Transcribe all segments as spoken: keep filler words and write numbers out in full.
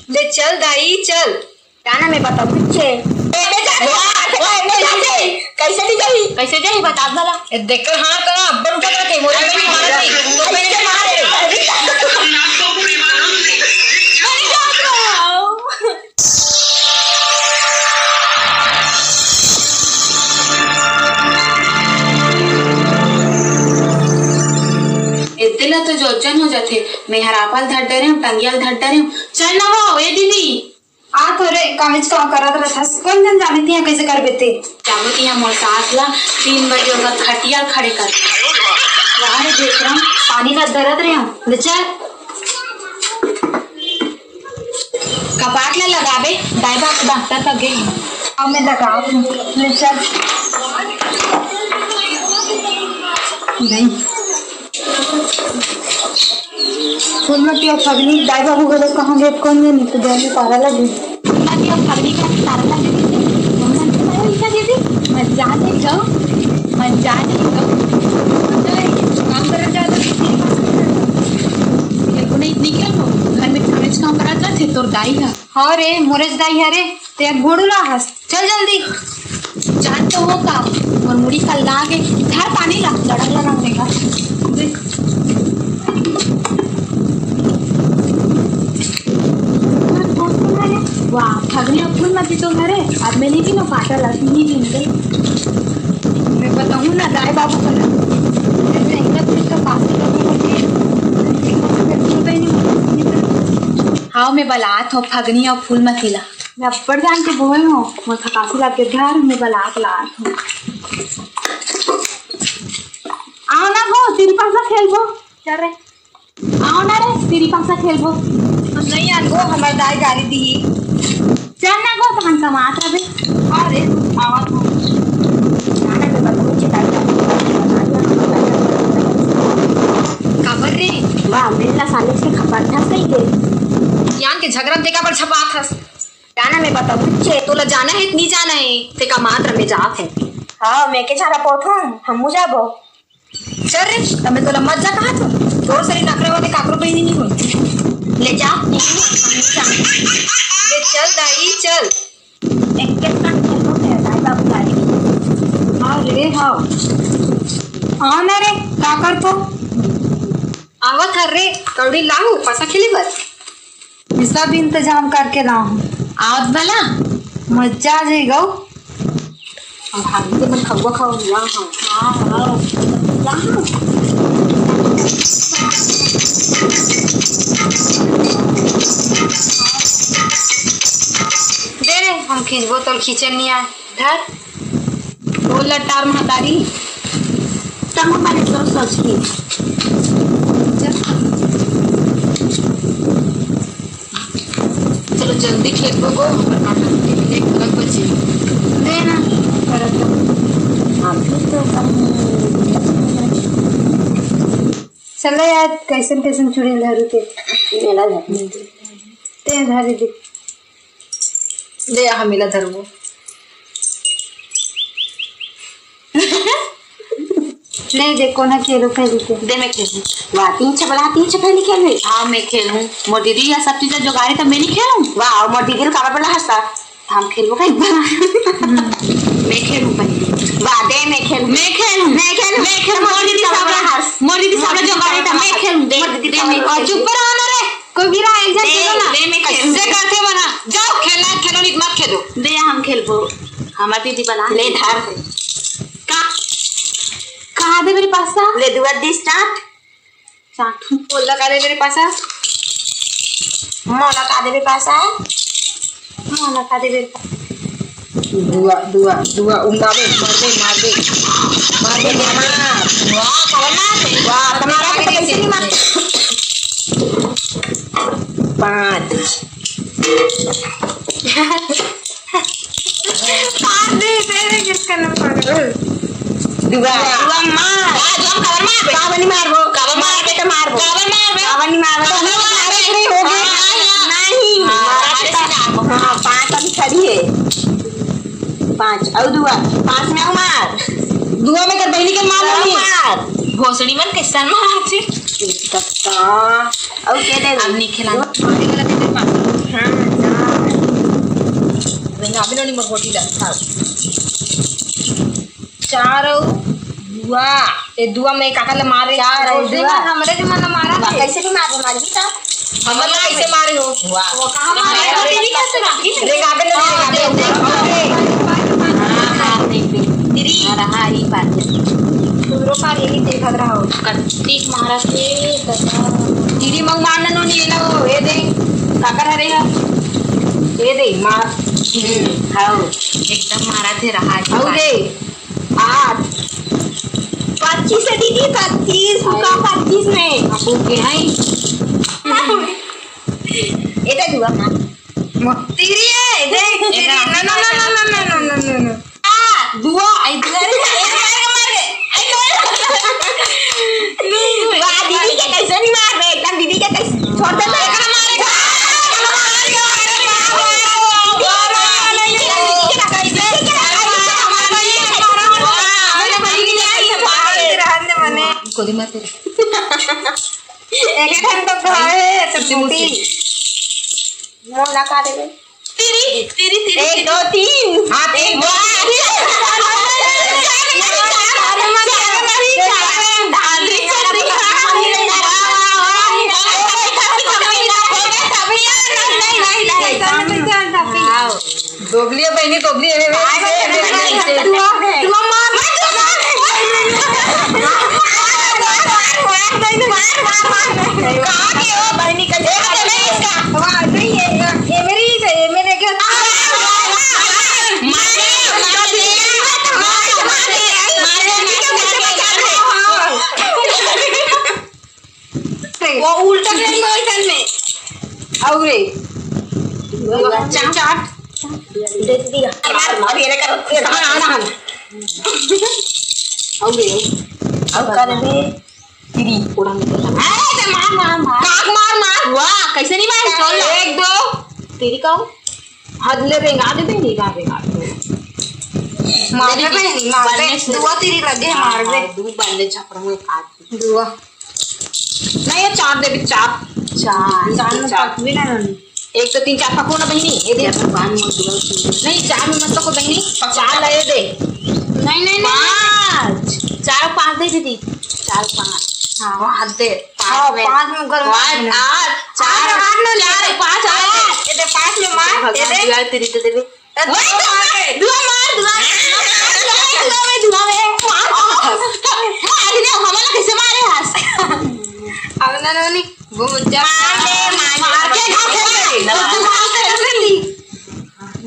ले चल दाई, चल। जाना मैं बताऊँ कुछ। ए, ले जा, ले जा, ले जा, ले जा। कैसे नहीं जाई? कैसे जाई बता भला? ए, देख कर हाँ करा, अब्बन उठा के मोरे में मार दे। तो मैंने मार दे। एते ला तो जोचन हो जाथे, मैं हर आपल धर डरे हूँ, टंगियल धर डरे हूँ। चल ना वो, ए दीदी। आ तो रे, कामेच काम करत रहथस, कौन जन जाने तिया कैसे करबे ते? जाबो तिया मोर सास ला तीन बजे ओकर खटिया खड़े कर। वाह रे बेशरम, पानी ला दरत रे हम। ले चल। कपाट ला लगाबे, दाई बाप डॉक्टर तक गए। अब मैं लगा दूँ। ले चल। नहीं। फूलमती अउ फगनी दाई बाबू घलो कहाँ गए, कौन जनी तो देह में पारा लगे। फूलमती अउ फगनी का पारा लगे। मम्मा, क्या दीदी? मत जाने दो, मत जाने दो। तो काम करत जात हस, तेरे पास नहीं। तेरे को नहीं, नहीं क्या हो? घर में खाने काम करत जात हे, तोर दाई है। हाँ रे, मोरेच दाई हरे, ते घोड़ू ला हस। चल जल्दी। जान तो हो का, मोर मुड़ी कल लागे, धर पानी ला, लड़क लड़क देगा। देख। वाह, फगनी अउ फूलमती तो हरे, अब मैं नहीं पीनो काटा ला, नहीं पीन दे। मैं बताऊँ ना, दाई बाबू का ना। मैं इतना कुछ तो पास ही लोगों को हाँ, मैं बलात हो फगनी अउ फूलमती ला। मैं अब्बड़ जान के बोए हूँ, मोर थकासी लग के धर, मैं बलात लात हूँ। आओ ना गो, तेरी पासा खेलबो। चल रे। आओ ना रे, तेरी पासा खेलबो। हम नहीं आन गो, हमर दाई गारी दी। चल ना गो, तहन कमात रहे। अरे, आवा तू। काबर रे? वाह, मिलना साले से खबर था सही दे। ज्ञान के झगड़ा देखा पर छपात हस। जाना मैं बताऊँ, बुच्चे, तोला जाना है कि नहीं जाना है? तेका मात्र में जात है। हाँ, मैं के छारा पोठूं, हमू जाबो। चल रे, तमे तोला मत जा कहा तू। तोर सरी नखरे वाले काकरो बहिनी नहीं होई। ले जा, नहीं, नहीं, जा। ले चल दाई, चल। एक के साथ चलो, मैं दाई बाबू गाड़ी। हाँ रे, हाँ। हाँ ना रे, का कर तो? आवत हर रे, कौड़ी लाहू, पासा खेली बर। ये सब इंतजाम करके लाहूं। आवत भला? मजा आ जाएगा। अब हम तो मन खगुआ खाओ, लाहूं। हाँ, हाँ। लाहूं। दे रे, हम खींचबो तो खींचन नहीं आए। धर। ओ लटार महतारी। तब हमारे तो सोच की। चलो जल्दी खेत को गो, हमर काका के एक अलग बची। दे ना, करत हो। आप भी तो कम। चलो यार, कैसन कैसन चूड़ी लहरू ते। मेला धर। ते धर दे। दे, आ, हम इला धरबो। नहीं, देखो ना, खेलो पहले के। दे, मैं खेलूं। वाह, तीन छे बला, तीन छे पहले खेल रही। हाँ, मैं खेलूं। मोर दीदी या सब चीज जोगाड़ी तो मैं नहीं खेलूं। वाह, और मोर दीदी काबर बला हंसता? हम खेलबो कहीं बला। मैं खेलूं पहले। वाह, दे, मैं खेलूं। मैं खेलूं। मैं खेलूं। मैं खेलूं। मोर दीदी साबला हंस। मोर दीदी साबला जोगाड़ी तो मैं खेलूं। दे, मोर दीदी दे, मैं। और चुप रहो ना रे। कोई गिरा, एक झन दे, खेलो ना। दे, मैं खेलूं। कैसे करते मना? जाओ, खेलना है, खेलो, नहीं मत खेलो। दे, हम खेलबो। हमार दीदी बना ले, ले। धर। का? कहाँ दे मेरे पासा? ले, दुआ दी, start। Start। बोल, लगा दे मेरे पासा। मोला का दे मेरे पासा? मोला का दे मेरे पासा? दुआ, दुआ, दुआ, उंगावे, मार दे, मार दे। मार दे, मार। वाह, कौन मार दे? वाह, तुम्हारा तो कैसे नहीं मार? पाँच। पाँच दे, दे, दे, किसका नंबर? दुआ, दुआ मार। वाह, दुआ काबर मार बे? काबर नहीं मारबो? काबर मार बे? तो मारबो। काबर मार बे? काबर नहीं मारबो? काबर मार बे? नहीं होगे। हाँ, हाँ, हाँ। नहीं। हाँ, हमारे से ना। हाँ, पाँच अभी खड़ी है। पाँच, अउ दुआ। पाँच में अउ मार। दुआ में कर बहिनी के मार अउ नहीं। मार। भोसड़ी मन कैसन मार आथे? कत्ता। अउ के दे? अब नहीं खिलाना। दुआ। हाँ। नोनी मोर गोटी ला, हाँ। चार अउ दुआ। ए, दुआ में काकर ला मारे? चार अउ दुआ। हमरे जुम्मा ला मारा थे। कैसे भी मार, मार भी था। हमर ला कैसे मारे हो? वाह। वो कहाँ मारे? अरे, दीदी कैसे मारी? रेंगाबे ना, रेंगाबे। हाँ, हाँ, देख, देख। दीदी। हाँ, हाँ, ई बात है। दूसरों का यही देखत रहो। कत्ती मारा थे, ददा। दीदी, मऊ मार ना नोनी, ये लो, ये दे। काकर हरे है? ये दे, मार। हम्म, हाँ। एकदम मारा थे, रहा है। हऊ दे। आठ। पच्चीस है दीदी, पच्चीस, हुक्का पच्चीस में। आपको के है? ये तो दुआ मार। तेरी है, देख, तेरी। ना, ना, ना। आ, दुआ। आई दुआ रे, ए, मार के, मार के। आई दुआ। वाह, दीदी के कैसे नहीं मार रहे, एकदम दीदी के कैसे छोड़ दे तो एकरा मारे। गोली मार तेरे। एक एक घंटा तो है, सब मोला का देवे। तेरी, तेरी, तेरी, एक, दो, तीन। हाँ, तीन। दोबलिया बहिनी, दोबलिया रे, रे, रे, रे, रे। बहिनी, कैसे? ये मेरी ही है, ये मेरे क्या? वो उल्टा करके वही करने। और रे। चाट। मार, मार, ये करो। हाँ, हाँ, हाँ। और रे। और कर दे। तेरी उड़ान। अरे, ते मार, मार, मार। काक मार, मार। वाह, कैसे नहीं मार? चल ना। एक, दो। तेरी का? हद ले, रेंगा दे, रेंगा, रेंगा। मार दे, बहनी, मार दे। दुआ तेरी लगे, मार दे। हाँ, दू बंदे छपरा में काट। दुआ। नहीं, ये चार दे, चार। चार, चार में चार। पकवी ना, नहीं। एक, दो, तीन, चार पकड़ो ना बहिनी, ये दे। चार पाँच में दुआ। नहीं, चार में मत पकड़ो बहिनी, चार ला ये दे। नहीं, नहीं, नहीं। पाँच। चार, पाँच दे दीदी, चार, पाँच। हाँ, हाँ, दे। पाँच हाँ, में। पाँच में ऊपर पाँच, मार देना। आठ, चार, आठ, आठ में चार, ले। पाँच, आठ। ये दे, पाँच में मार, ये दे। भगवान दुआ तेरी दे दे। ए, दुआ मार, दुआ मार, दुआ मार, दुआ में, दुआ में, दुआ में। मार दे, हमला कैसे मारे हस? अब ना, नोनी, वो मुझे मार दे, मार दे। मार के घर चल गई।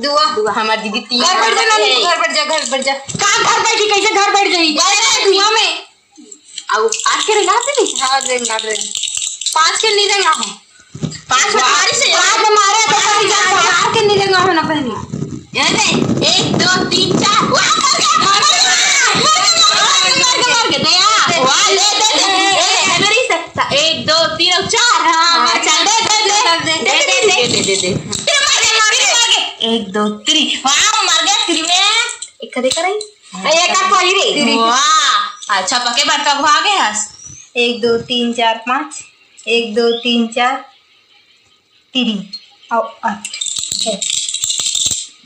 दुआ। दुआ, हमार दीदी तीन घर पर जा, नोनी, घर पर जा, घर पर जा। का घर पर की, कैसे घर बैठ जाई? बैठ जा, दुआ में। अउ आठ के रेंगा थे नहीं? हाँ, रेंगा, रेंगा। पाँच के नहीं रेंगा हो। पाँच में मारी से। पाँच में मारे तो कभी जा, चार के नहीं रेंगा हो ना बहनी। ये दे, एक, दो, तीन, चार। वाह, मर गया, मर गया, मर गया, मर गया, मर गया, मर गया। दे। वाह, ले, दे, दे। ए, ए, मेरी से। एक, दो, तीन और चार। हाँ, हाँ, अच्छा, दे, दे, दे। दे, दे, दे, दे, दे, दे। तेरे मर गए, मर गए, मर गए। एक, दो, तीन। वाह, मर गया, फिर मैं। एक कदे कराई। ए, एक आप पड़ी रे। वाह, अच्छा, पके बड़का भा गए हस। एक, दो, तीन, चार, पाँच। एक, दो, तीन, चार, तीन। आओ, आठ।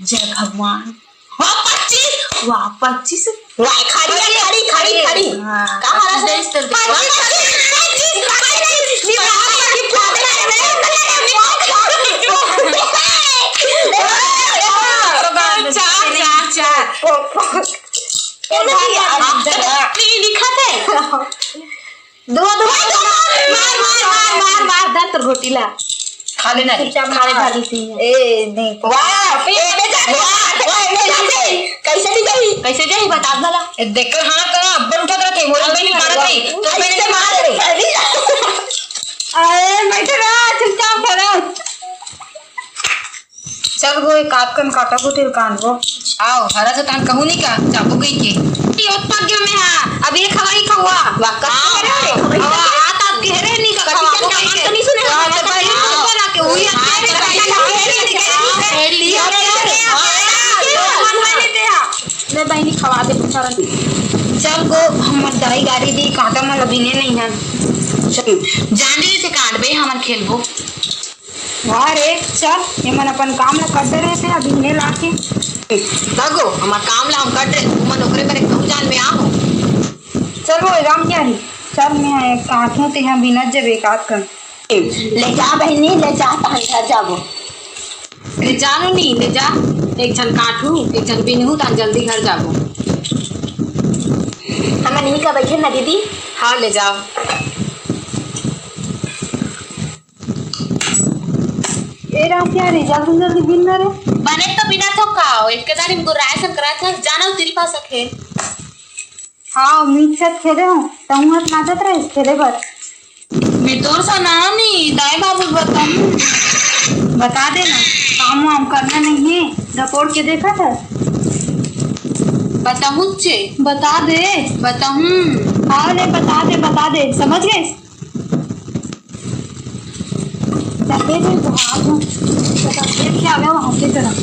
जय भगवान। वाह, पच्चीस। वाह, पच्चीस। वाह, खड़ी है, खड़ी, खड़ी, खड़ी। हाँ। कहाँ रहा? पच्चीस, पच्चीस, पच्चीस, पच्चीस। चार, चार, चार। ये तो नहीं, आप तो नहीं लिखा थे। दुआ, दुआ, दुआ, मार, मार, मार, मार, मार, धर तोर घोटी ला। खा लेना रे। चुपचाप खा ले, मार। धर लेती है। ए, नहीं। वाह, ए, बेटा, वाह, वाह, ए, बेटा, कैसे नहीं गई? कैसे गई? बता भला। ए, देख कर हाँ करा, अब्बन उठा कर रखे, मोर बहन मारत रही, तो ऐसे मैंने मार रही। अरे, बैठे रहो, चुपचाप खड़ा। चल गो, एक आध कन काटा कुटिल कान गो। आओ, हरा से तान कहूँ नहीं का, जाबो कहीं के। ये उत्पक गयो मैं हाँ, अब ये खवाई खवा। वाह, कब हाँ, से रे? हाँ, हाँ, तात के रे नहीं का खवा, कभी वो कहीं के। तो नहीं सुने, हाँ, हाँ, तो भाई, हाँ। ऊपर आके, वही हाँ, आके तो भाई, हाँ, हाँ, हाँ, हाँ। मैं बहनी खवा दे, बेचारा। चल गो, हमर दाई गारी दी, कांटा मन ल बीने नहीं है। चल, जान दे से काटबे, हमन खेलबो। हाँ रे, चल, ये मन अपन काम ला कर दे रहे थे, अभी इन्हें लाके। तगो, हमार काम ला हम कर दे, तुमन ओकरे बर एक कहूँ जान में आहो। चल वो राम क्या ही, चल मैं काटूँ ते यहाँ बिना जब एक आध कर। ले जा बहिनी, ले जा, तहन घर जाबो। ले जा नोनी, ले जा, एक झन काटू, एक झन बिनहू, तहन जल्दी घर जाबो। हमन इही का बैठे ना दीदी। हाँ, ले जाओ। ए राम क्या रे, जल्दी जल्दी बिन ना रे। बने तो बिना थो का, एक दानी गुर्राए संक्रांत है, जाना तिरपा सके। हाँ, मीत खेदे हो, तहूँ हस नाचत रहिस खेले बर। मैं तोर सा ना नी, दाई बाबू बताऊँ। बता दे ना, काम वाम करना नहीं है, दपोड़ के देखा था। बताऊँ चे। बता दे। बताऊँ। हाँ रे, बता दे, बता दे, समझ गए? चले जो भाग, तो तब देख के आ गया वहाँ की तरफ।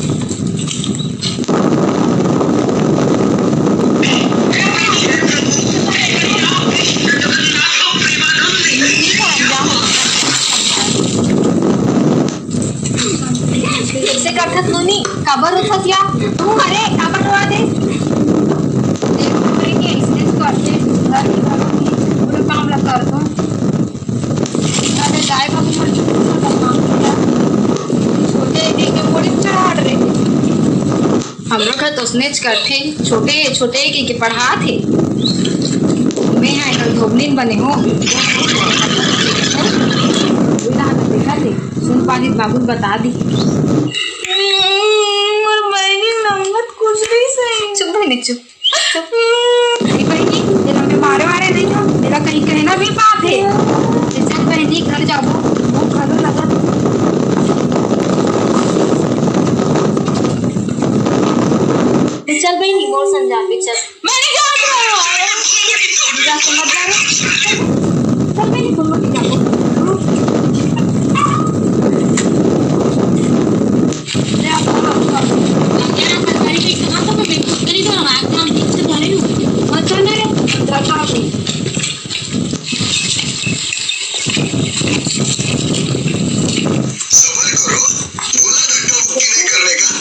कैसे करथस नोनी? काबर रोथस या? तू अरे काबर रोवा दे? देख, तोरे के इसने तो अच्छे घर के घरों की पूरे काम ला कर दो। अरे दाई बाबू मन के कुछ तो काम किया। छोटे एक एक के मोड़ी चढ़ाट रहे। हमरो घर तो उसनेच करथे, छोटे छोटे के, के पढ़ात हे। मैं हा एकर धोबनिन बने हो। उल्टा हाथ देखा थे, सुन पाली बाबू बता दी। मोर बहिनी नंगत कुछ नहीं सही। चुप बहिनी, चुप। ए बहिनी, एला मैं मारे वारे नहीं हूँ, एला कहीं कहना भी पाप है। ए चल बहिनी, घर जाबो, भूख घलो लगत। ए चल बहिनी, मोर संग जाबे, चल। मैं नहीं जात रहूँ। जा, समझ जा रे। चल बहिनी, तुम लोग जाओ।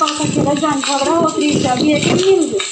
पापा के जान झगड़ा होत रही, अभी एक मिल गए।